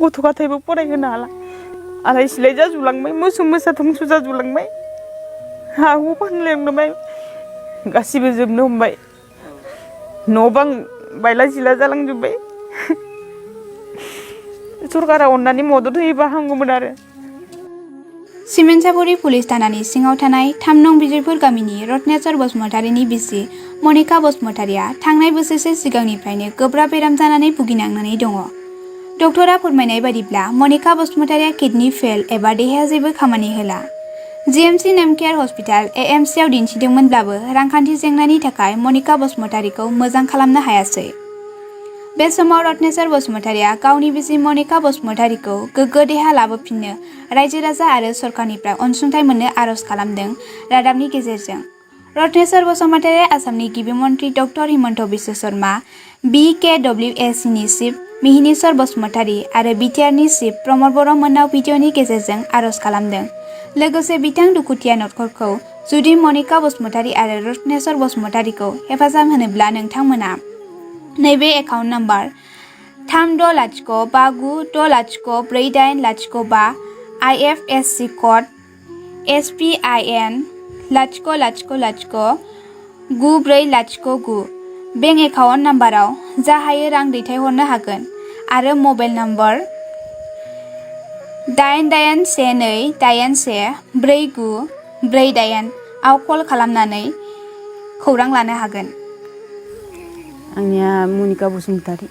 गथ' गथायबो फरायहोनो हाला आलाय सिलाय जाजोबलांबाय मोसौ मोसा धंस जाजोबलांबाय हा हु फानलांबाय गासिबो जोबनो हमबाय न' बां बायला जिला जालांजोब्बाय सरकारा अननानै मदद होयोबा हामगौमोन आरो। सिमेन्टसापुरि पुलिस थानानि सिङाव थानाय 3 नं बिजयपुर गामिनि रत्नेश्वर बसुमतारीनि बिसि मनिका बसुमतारीया थांनाय बोसोरसे सिगांनिफ्रायनो गोब्राब बेराम जानानै भुगिनांनानै दङ। डक्टरा फोरमायनाय बादिब्ला मनिका बसुमतारीया किडनि फेल एबा देहाया जेबो खामानि होला। जीएमसी नेमकेयार हस्पिटाल एएमसीआव दिन्थिदोंमोनब्लाबो रांखान्थि जेंनानि थाखाय मनिका बसुमतारीखौ मोजां खालामनो हायासै। बे समाव रत्नेश्वर बसुमतारीया गावनि बिसि मनिका बसुमतारीखौ गोग्गो देहा लाबोफिननो रायजो राजा आरो सरकारनिफ्राय अनसुंथाइ मोननो आरज खालामदों रादाबनि गेजेरजों। रत्नेश्वर बसुमतारीया आसामनि गिबि मन्त्रि डक्टर हिमन्त बिश्व शर्मा, BKWACनि चिफ मिहिनीश्वर बसुमतारी आरो बिटिआरनि चिफ प्रमद बर' मोननाव भिडिअनि गेजेरजों आरज खालामदों। लोगोसे बिथां दुखुथिया नखरखौ जुदि मनिका बसुमतारी आरो रत्नेश्वर बसुमतारीखौ हेफाजाब होनोब्ला नोंथांमोना नैबे account number 36059604805 IFSC code SPIN 009409 bank account नाम्बाराव जा हायो रां दैथायहरनो हागोन आरो मबाइल नाम्बार 8812814948 आव कल खालामनानै खौरां लानो हागोन। आंनिया मनिका बसुमतारी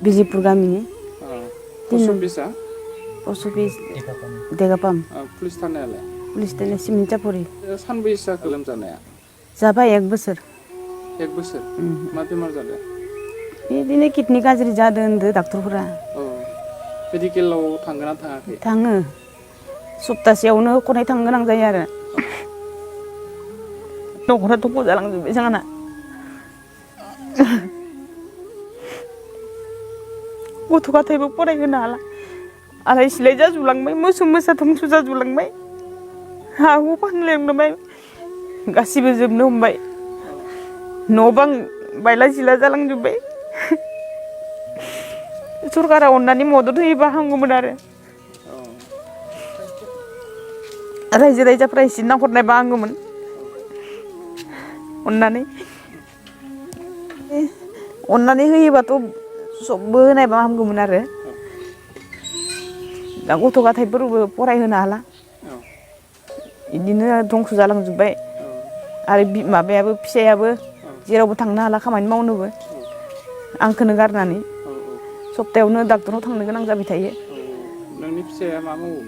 बिजयपुर गामिनि पस्ट अफिस देगापाम पुलिस थानायालाय पुलिस थानाया सिमेन्टसापुरि। सानबैसे जाखो लोमजानाया? जाबाय 1 बोसोर। 1 बोसोर? मा बेमार जादों? बिदिनो किडनि गाज्रि जादों होनदों डाक्टरफोरा। मेडिकेलाव थांगोन ना थाङाखै? थाङो सप्तासेयावनो खननै थांनो गोनां जायो आरो। न'खराथ' फोजालांजोब्बाय जोंहाना। गथ' गथायबो फरायहोनो हाला आलाय सिलाय जाजोबलांबाय मोसौ मोसा धंस जाजोबलांबाय हा हु फानलांबाय गासिबो जोबनो हमबाय न' बां बायला जिला जालांजोब्बाय सरकारा अननानै मदद होयोबा हामगौमोन आरो। रायजो राजाफ्रा एसे नाहरनायबा हामगौमोन अननानै होयोबाथ' सबबो होनायबा हामगौमोन आरो। दा गथ' गथायफोरबो फरायहोनो हाला बिदिनो धंस जालांजोब्बाय आरो माबायाबो फिसायाबो जेरावबो थांनो हाला खामानि मावनोबो आंखौनो गारनानै सप्तायावनो डाक्टराव थांनो गोनां जाबाय थायो। नोंनि फिसाया मा मावो?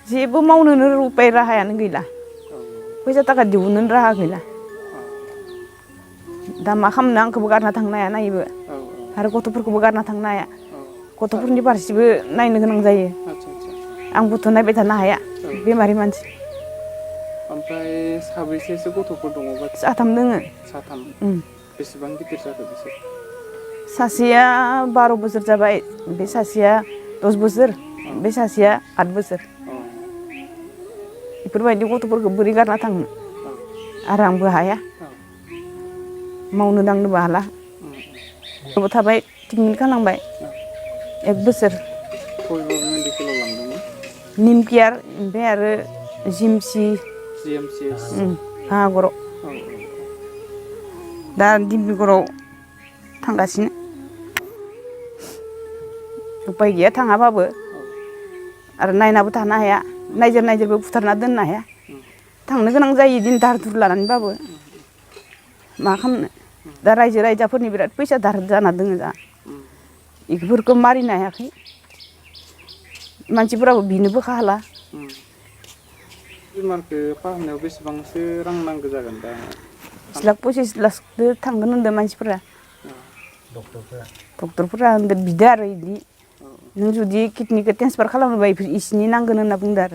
जेबो मावनोनो उपाय राहायानो गैला फैसा थाखा दिहुननो राहा गैला। दा मा खालामनो आंखौबो गारना थांनो हाया नायबो आरो गथ'फोरखौबो गारना थांनो हाया गथ'फोरनि फारसेबो नायनो गोनां जायो। आंबोथ' नायबाय थानो हाया बेमारि मानसि। ओमफ्राय साबैसेसो गथ'फोर दङ? 3 दोङो। 3? बेसेबां गिदिर जाखो बिसोर? सासेया 12 बोसोर जाबाय, बे सासेया 10 बोसोर, बे सासेया 8 बोसोर। बेफोरबायदि गथ'फोरखौ बोरै गारना थांनो आरो आंबो हाया मावनो दांनोबो हाला। थाबाय ट्रिटमेन्ट खालामबाय 1 बोसोर। मेडिकेलाव लांदोंमोन? नेमकेयार ओमफ्राय आरो जीएमसी भागराव दा डिब्रुगड़आव थांगासिनो। उपाय गैया थाङाबाबो आरो नायनाबो थानो हाया नायजेरबो फुथारना दोननो हाया थांनो गोनां जायो बिदिनो दाहार दुर लानानैबाबो मा खालामनो। दा रायजो राजाफोरनि बिराद फैसा दाहार जाना दोङो दा बेफोरखौ मारिनो हायाखै मानसिफोराबो बिनोबो हाला। बेमारखौ फाहामनायाव बेसेबांसो रां नांगौ जागोन दा? 20 लाखसो थांगोन होनदों मानसिफोरा। डक्टरफोरा होनदों बिदो आरो बिदि नों जुदि किडनिखौ ट्रेन्सफार खालामोबा इसिनि नांगोन होनना बुंदों आरो।